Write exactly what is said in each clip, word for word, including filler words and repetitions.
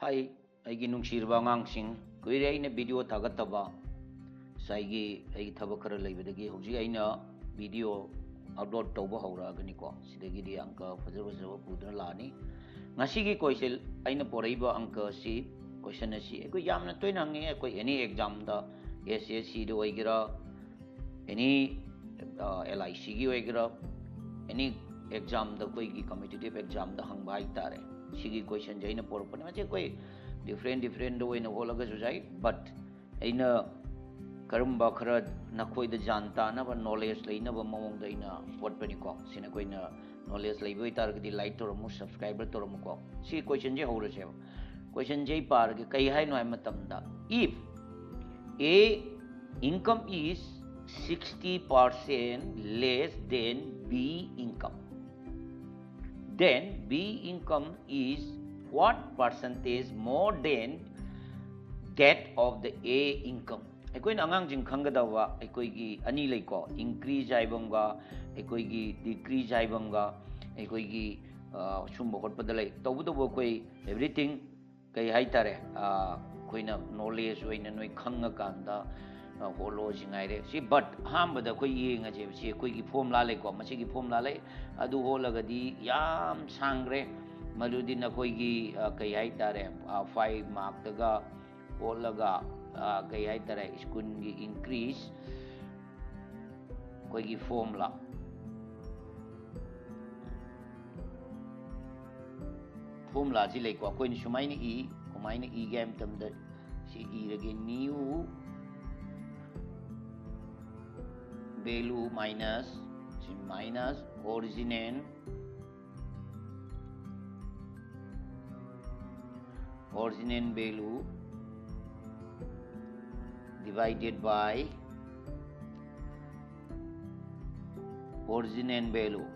ꯑꯩ ꯑꯩꯒꯤ ꯅꯨꯡꯁꯤꯔꯕ ꯑꯉꯥꯡꯁꯤꯡ, ꯀꯨꯏꯔꯦ ꯑꯩꯅ ꯚꯤꯗꯤꯑꯣ ꯊꯥꯒꯠꯇꯕ꯫ ꯉꯁꯥꯏꯒꯤ ꯑꯩꯒꯤ ꯊꯕꯛ ꯈꯔ ꯂꯩꯕꯗꯒꯤ ꯍꯧꯖꯤꯛ ꯑꯩꯅ ꯚꯤꯗꯤꯑꯣ ꯑꯞꯂꯣꯗ ꯇꯧꯕ ꯍꯧꯔꯛꯑꯒꯅꯤꯀꯣ꯫ ꯁꯤꯗꯒꯤꯗꯤ ꯑꯪꯀ ꯐꯖ ꯐꯖꯕ ꯄꯨꯗꯨꯅ ꯂꯥꯛꯑꯅꯤ꯫ ꯉꯁꯤꯒꯤ ꯀꯣꯏꯁꯟ, ꯑꯩꯅ ꯄꯣꯔꯛꯏꯕ ꯑꯪꯀ ꯑꯁꯤ, ꯀꯣꯏꯁꯟ ꯑꯁꯤ ꯑꯩꯈꯣꯏ ꯌꯥꯝꯅ ꯇꯣꯏꯅ ꯍꯪꯉꯤ꯫ ꯑꯩꯈꯣꯏ ꯑꯦꯅꯤ ꯑꯦꯛꯖꯥꯝꯗ, ꯑꯦꯁ ꯑꯦꯁ ꯁꯤꯗ ꯑꯣꯏꯒꯦꯔꯥ, ꯑꯦꯅꯤ ꯑꯦꯜ ꯑꯥꯏ ꯁꯤꯒꯤ ꯑꯣꯏꯒꯦꯔꯥ, ꯑꯦꯅꯤ ꯑꯦꯛꯖꯥꯝꯗ, ꯑꯩꯈꯣꯏꯒꯤ ꯀꯝꯄꯤꯇꯤꯇꯤꯞ ꯑꯦꯛꯖꯥꯝꯗ ꯍꯪꯕ ꯍꯥꯏꯇꯥꯔꯦ꯫ ꯁꯤꯒꯤ ꯀꯣꯏꯁꯟꯁꯦ ꯑꯩꯅ ꯄꯣꯔꯛꯄꯅꯦ꯫ ꯃꯁꯤ ꯑꯩꯈꯣꯏ ꯗꯤꯐ꯭ꯔꯦꯟ ꯗꯤꯐ꯭ꯔꯦꯟꯗ ꯑꯣꯏꯅ ꯍꯣꯠꯂꯒꯁꯨ ꯌꯥꯏ, ꯕꯠ ꯑꯩꯅ ꯀꯔꯝꯕ ꯈꯔ ꯅꯈꯣꯏꯗ ꯒ꯭ꯌꯥꯟ ꯇꯥꯅꯕ, ꯅꯣꯂꯦꯖ ꯂꯩꯅꯕ ꯃꯑꯣꯡꯗ ꯑꯩꯅ ꯍꯣꯠꯄꯅꯤꯀꯣ꯫ ꯁꯤ ꯅꯈꯣꯏꯅ ꯅꯣꯂꯦꯖ ꯂꯩꯕ ꯑꯣꯏꯇꯥꯔꯒꯗꯤ ꯂꯥꯏꯛ ꯇꯧꯔꯝꯃꯨ, ꯁꯕꯁꯀ꯭ꯔꯥꯏꯕꯔ ꯇꯧꯔꯝꯃꯨꯀꯣ꯫ ꯁꯤ ꯀꯣꯏꯁꯟꯁꯦ ꯍꯧꯔꯁꯦꯕ꯫ ꯀꯣꯏꯁꯟꯁꯦ ꯑꯩ ꯄꯥꯔꯒꯦ꯫ ꯀꯩ ꯍꯥꯏꯅꯣ ꯍꯥꯏꯕ ꯃꯇꯝꯗ, if A income is sixty percent less than B income, then B income is what percentage more than that of the A income? ꯑꯩꯈꯣꯏꯅ ꯑꯉꯥꯡꯁꯤꯡ ꯈꯪꯒꯗꯕ ꯑꯩꯈꯣꯏꯒꯤ ꯑꯅꯤ ꯂꯩꯀꯣ, ꯏꯟꯀ꯭ꯔꯤꯖ ꯍꯥꯏꯕ ꯑꯃꯒ ꯑꯩꯈꯣꯏꯒꯤ ꯗꯤꯀ꯭ꯔꯤꯖ ꯍꯥꯏꯕ ꯑꯃꯒ ꯑꯩꯈꯣꯏꯒꯤ, ꯑ, ꯁꯨꯝꯕ ꯈꯣꯠꯄꯗ ꯂꯩ꯫ ꯇꯧꯕꯇꯕꯨ ꯑꯩꯈꯣꯏ ꯑꯦꯕ꯭ꯔꯤꯊꯤꯡ ꯀꯩ ꯍꯥꯏꯇꯥꯔꯦ, ꯑ, ꯑꯩꯈꯣꯏꯅ ꯅꯣꯂꯦꯖ ꯑꯣꯏꯅ ꯅꯣꯏ ꯈꯪꯉꯀꯥꯟꯗ, ꯑ, ꯍꯣꯠꯂꯣ ꯁꯤ ꯉꯥꯏꯔꯦ꯫ ꯁꯤ ꯕꯠ ꯑꯍꯥꯟꯕꯗ ꯑꯩꯈꯣꯏ ꯌꯦꯡꯉꯁꯦꯕ꯫ ꯁꯤ ꯑꯩꯈꯣꯏꯒꯤ ꯐꯣꯔꯃꯨꯂꯥ ꯂꯩꯀꯣ, ꯃꯁꯤꯒꯤ ꯐꯣꯔꯃꯨꯂꯥ ꯂꯩ꯫ ꯑꯗꯨ ꯍꯣꯠꯂꯒꯗꯤ ꯌꯥꯝ ꯁꯥꯡꯈ꯭ꯔꯦ꯫ ꯃꯗꯨꯗꯤ ꯅꯈꯣꯏꯒꯤ, ꯑ, ꯀꯩ ꯍꯥꯏꯇꯥꯔꯦ, ꯑ, ꯐꯥꯏꯚ ꯃꯥꯔꯛꯇꯒ ꯍꯣꯠꯂꯒ, ꯑ, ꯀꯩ ꯍꯥꯏꯇꯥꯔꯦ, ꯁ꯭ꯀꯨꯜꯒꯤ ꯏꯟꯀ꯭ꯔꯤꯖ, ꯑꯩꯈꯣꯏꯒꯤ ꯐꯣꯔꯃꯨꯂꯥ, ꯐꯣꯔꯃꯨꯂꯥꯁꯤ ꯂꯩꯀꯣ꯫ ꯑꯩꯈꯣꯏꯅ ꯁꯨꯃꯥꯏꯅ ꯏ, ꯀꯃꯥꯏꯅ ꯏꯒꯦ ꯍꯥꯏꯕ ꯃꯇꯝꯗ, ꯁꯤ ꯏꯔꯒꯦ, new value minus, ꯁꯤ minus original, original value divided by original value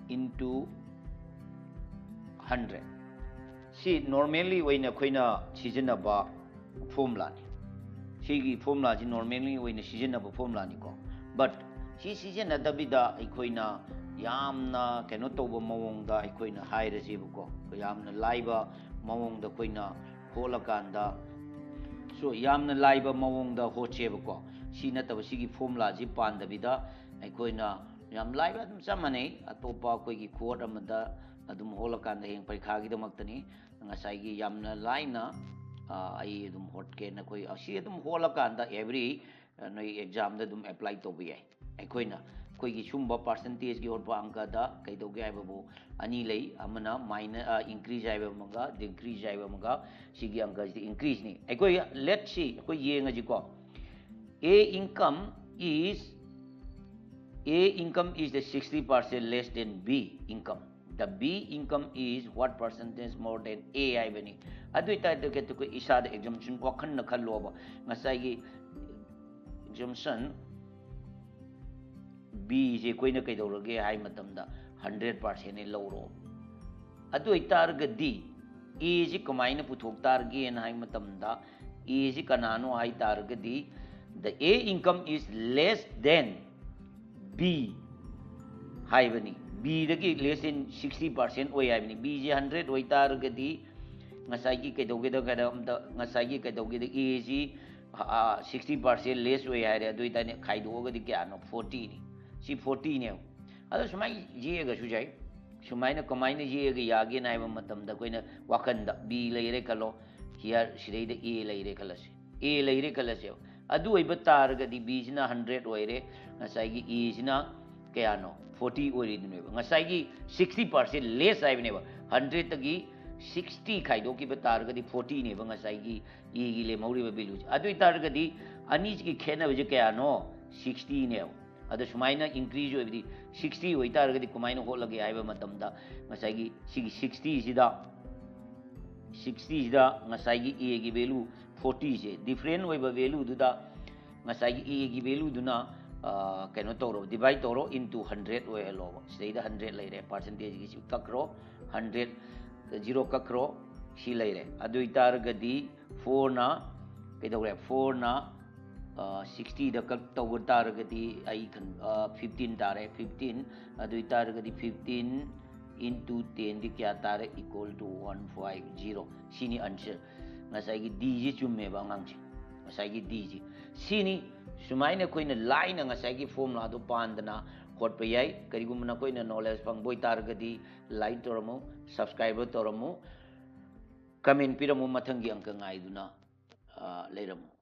into hundred. ꯁꯤ normally ꯑꯣꯏꯅ ꯑꯩꯈꯣꯏꯅ ꯁꯤꯖꯤꯟꯅꯕ ꯐꯣꯔꯃꯨꯂꯥꯅꯤ꯫ ꯁꯤꯒꯤ ꯐꯣꯔꯃꯨꯂꯥꯁꯤ normally ꯑꯣꯏꯅ ꯁꯤꯖꯤꯟꯅꯕ ꯐꯣꯔꯃꯨꯂꯥꯅꯤꯀꯣ꯫ But ꯁꯤ ꯁꯤꯖꯤꯟꯅꯗꯕꯤꯗ ꯑꯩꯈꯣꯏꯅ ꯌꯥꯝꯅ ꯀꯩꯅꯣ ꯇꯧꯕ ꯃꯑꯣꯡꯗ ꯑꯩꯈꯣꯏꯅ ꯍꯥꯏꯔꯁꯦꯕꯀꯣ, ꯌꯥꯝꯅ ꯂꯥꯏꯕ ꯃꯑꯣꯡꯗ ꯑꯩꯈꯣꯏꯅ ꯍꯣꯠꯂꯀꯥꯟꯗ, so ꯌꯥꯝꯅ ꯂꯥꯏꯕ ꯃꯑꯣꯡꯗ ꯍꯣꯠꯁꯦꯕꯀꯣ꯫ ꯁꯤ ꯅꯠꯇꯕ, ꯁꯤꯒꯤ ꯐꯣꯔꯃꯨꯂꯥꯁꯤ ꯄꯥꯟꯗꯕꯤꯗ ꯑꯩꯈꯣꯏꯅ ꯌꯥꯝ ꯂꯥꯏꯕ, ꯑꯗꯨꯝ ꯆꯞ ꯃꯥꯟꯅꯩ, ꯑꯇꯣꯞꯄ ꯑꯩꯈꯣꯏꯒꯤ ꯈꯨꯍꯣꯠ ꯑꯃꯗ ꯑꯗꯨꯝ ꯍꯣꯠꯂꯀꯥꯟꯗ ꯍꯌꯦꯡ ꯄꯔꯤꯈꯥꯒꯤꯗꯃꯛꯇꯅꯤ꯫ ꯉꯁꯥꯏꯒꯤ ꯌꯥꯝꯅ ꯂꯥꯏꯅ, ꯑ, ꯑꯩ ꯑꯗꯨꯝ ꯍꯣꯠꯀꯦ, ꯅꯈꯣꯏ ꯑꯁꯤ ꯑꯗꯨꯝ ꯍꯣꯠꯂꯀꯥꯟꯗ every, ꯑ, ꯅꯣꯏ ꯑꯦꯛꯖꯥꯝꯗ ꯑꯗꯨꯝ ꯑꯦꯄ꯭ꯂꯥꯏ ꯇꯧꯕ ꯌꯥꯏ꯫ ꯑꯩꯈꯣꯏꯅ ꯑꯩꯈꯣꯏꯒꯤ ꯁꯨꯝꯕ ꯄꯥꯔꯁꯦꯟꯇꯦꯖꯀꯤ ꯍꯣꯠꯄ ꯑꯪꯀꯗ ꯀꯩꯗꯧꯒꯦ ꯍꯥꯏꯕꯕꯨ ꯑꯅꯤ ꯂꯩ, ꯑꯃꯅ ꯃꯥꯏꯅ, ꯑ, ꯏꯟꯀ꯭ꯔꯤꯖ ꯍꯥꯏꯕ ꯑꯃꯒ ꯗꯤꯀ꯭ꯔꯤꯖ ꯍꯥꯏꯕ ꯑꯃꯒ꯫ ꯁꯤꯒꯤ ꯑꯪꯀꯁꯤꯗꯤ ꯏꯟꯀ꯭ꯔꯤꯖꯅꯤ꯫ ꯑꯩꯈꯣꯏ, let's see, ꯑꯩꯈꯣꯏ ꯌꯦꯡꯉꯁꯤꯀꯣ꯫ A income is, A income is the sixty percent less than B income. The B income is what percentage more than A ꯍꯥꯏꯕꯅꯤ꯫ ꯑꯗꯨ ꯑꯣꯏꯇꯥꯔꯗꯤ ꯀꯩ-, ꯑꯩꯈꯣꯏ ꯏꯁꯥꯗ assumption ꯋꯥꯈꯜꯅ ꯈꯜꯂꯣꯕ꯫ ꯉꯁꯥꯏꯒꯤ assumption B ꯁꯦ ꯑꯩꯈꯣꯏꯅ ꯀꯩꯗꯧꯔꯒꯦ ꯍꯥꯏ ꯃꯇꯝꯗ hundred percent ꯅꯦ ꯂꯧꯔꯣ꯫ ꯑꯗꯨ ꯑꯣꯏꯇꯥꯔꯒꯗꯤ A ꯁꯤ ꯀꯃꯥꯏꯅ ꯄꯨꯊꯣꯛ ꯇꯥꯔꯒꯦꯅ ꯍꯥꯏ ꯃꯇꯝꯗ, A ꯁꯤ ꯀꯅꯥꯅꯣ ꯍꯥꯏ ꯇꯥꯔꯒꯗꯤ, the A income is less than B ꯍꯥꯏꯕꯅꯤ꯫ B ꯗꯒꯤ less than sixty percent ꯑꯣꯏ ꯍꯥꯏꯕꯅꯤ꯫ B ꯁꯤ hundred ꯑꯣꯏ ꯇꯥꯔꯒꯗꯤ ꯉꯁꯥꯏꯒꯤ ꯀꯩꯗꯧꯒꯦꯗ, ꯀꯩꯗꯧ-, ꯑꯝꯇ, ꯉꯁꯥꯏꯒꯤ ꯀꯩꯗꯧꯒꯦꯗ, A ꯁꯤ, ꯑ, sixty percent less ꯑꯣꯏ ꯍꯥꯏꯔꯦ꯫ ꯑꯗꯨ ꯑꯣꯏꯇꯥꯔꯗꯤ ꯈꯥꯏꯗꯣꯛꯑꯒꯗꯤ ꯀꯌꯥꯅꯣ? Forty ꯅꯤ꯫ ꯁꯤ forty ꯅꯦꯕ꯫ ꯑꯗꯣ ꯁꯨꯃꯥꯏꯅ ꯌꯦꯛꯑꯒꯁꯨ ꯌꯥꯏ꯫ ꯁꯨꯃꯥꯏꯅ ꯀꯃꯥꯏꯅ ꯌꯦꯛꯑꯒ ꯌꯥꯒꯦꯅ ꯍꯥꯏꯕ ꯃꯇꯝꯗ, ꯑꯩꯈꯣꯏꯅ ꯋꯥꯈꯟꯗ B ꯂꯩꯔꯦ ꯈꯜꯂꯣ, here ꯁꯤꯗꯩꯗ A ꯂꯩꯔꯦ ꯈꯜꯂꯁꯤ, A ꯂꯩꯔꯦ ꯈꯜꯂꯁꯦꯕ꯫ ꯑꯗꯨ ꯑꯣꯏꯕ ꯇꯥꯔꯒꯗꯤ B ꯁꯤꯅ hundred ꯑꯣꯏꯔꯦ, ꯉꯁꯥꯏꯒꯤ A ꯁꯤꯅ ꯀꯌꯥꯅꯣ? Forty ꯑꯣꯏꯔꯤꯗꯨꯅꯦꯕ꯫ ꯉꯁꯥꯏꯒꯤ sixty percent less ꯍꯥꯏꯕꯅꯦꯕ꯫ Hundred ꯇꯒꯤ sixty ꯈꯥꯏꯗꯣꯛꯈꯤꯕ ꯇꯥꯔꯒꯗꯤ forty ꯅꯦꯕ ꯉꯁꯥꯏꯒꯤ A ꯒꯤ ꯂꯦꯝꯍꯧꯔꯤꯕ value ꯁꯦ꯫ ꯑꯗꯨ ꯑꯣꯏꯇꯥꯔꯒꯗꯤ ꯑꯅꯤꯁꯤꯒꯤ ꯈꯦꯠꯅꯕꯁꯦ ꯀꯌꯥꯅꯣ? Sixty ꯅꯦꯕ꯫ ꯑꯗꯣ ꯁꯨꯃꯥꯏꯅ increase ꯑꯣꯏꯕꯗꯤ, sixty ꯑꯣꯏꯇꯥꯔꯒꯗꯤ ꯀꯃꯥꯏꯅ ꯍꯣꯠꯂꯒꯦ ꯍꯥꯏꯕ ꯃꯇꯝꯗ, ꯉꯁꯥꯏꯒꯤ ꯁꯤꯒꯤ sixty ꯁꯤꯗ, sixty ꯁꯤꯗ ꯉꯁꯥꯏꯒꯤ A ꯒꯤ value forty ꯁꯦ, different ꯑꯣꯏꯕ value ꯗꯨꯗ ꯉꯁꯥꯏꯒꯤ A ꯒꯤ value ꯗꯨꯅ, ꯑ, ꯀꯩꯅꯣ ꯇꯧꯔꯣ, divide ꯇꯧꯔꯣ, into hundred ꯑꯣꯏꯍꯜꯂꯣꯕ꯫ ꯁꯤꯗꯩꯗ hundred ꯂꯩꯔꯦ, percentage ꯀꯤꯁꯤ ꯀꯛꯈ꯭ꯔꯣ, hundred, zero ꯀꯛꯈ꯭ꯔꯣ, ꯁꯤ ꯂꯩꯔꯦ꯫ ꯑꯗꯨ ꯑꯣꯏꯇꯥꯔꯒꯗꯤ four ꯅ ꯀꯩꯗꯧꯔꯦ? Four ꯅ ꯁꯤꯛꯁꯇꯤꯗ ꯀꯛ ꯇꯧꯕ ꯇꯥꯔꯒꯗꯤ ꯑꯩ ꯐꯤꯐꯇꯤꯟ ꯇꯥꯔꯦ, ꯐꯤꯐꯇꯤꯟ꯫ ꯑꯗꯨ ꯑꯣꯏꯇꯥꯔꯒꯗꯤ ꯐꯤꯐꯇꯤꯟ ꯏꯟꯇꯨ ꯇꯦꯟꯗꯤ ꯀꯌꯥ ꯇꯥꯔꯦ? Equal to one five zero꯫ ꯁꯤꯅꯤ ꯑꯟꯁꯔ꯫ ꯉꯁꯥꯏꯒꯤ ꯗꯤꯁꯤ ꯆꯨꯝꯃꯦꯕ ꯑꯉꯥꯡꯁꯦ, ꯉꯁꯥꯏꯒꯤ ꯗꯤꯁꯤ꯫ ꯁꯤꯅꯤ꯫ ꯁꯨꯃꯥꯏꯅ ꯑꯩꯈꯣꯏꯅ ꯂꯥꯏꯅ ꯉꯁꯥꯏꯒꯤ ꯐꯣꯔꯃꯨꯂꯥꯗꯣ ꯄꯥꯟꯗꯅ ꯈꯣꯠꯄ ꯌꯥꯏ꯫ ꯀꯔꯤꯒꯨꯝꯕ ꯅꯈꯣꯏꯅ ꯅꯣꯂꯦꯖ ꯐꯪꯕ ꯑꯣꯏꯇꯥꯔꯒꯗꯤ ꯂꯥꯏꯛ ꯇꯧꯔꯝꯃꯨ, ꯁꯕꯁꯀ꯭ꯔꯥꯏꯕ ꯇꯧꯔꯝꯃꯨ, ꯀꯃꯦꯟ ꯄꯤꯔꯝꯃꯨ꯫ ꯃꯊꯪꯒꯤ ꯑꯪꯀ ꯉꯥꯏꯗꯨꯅ ꯂꯩꯔꯝꯃꯨ꯫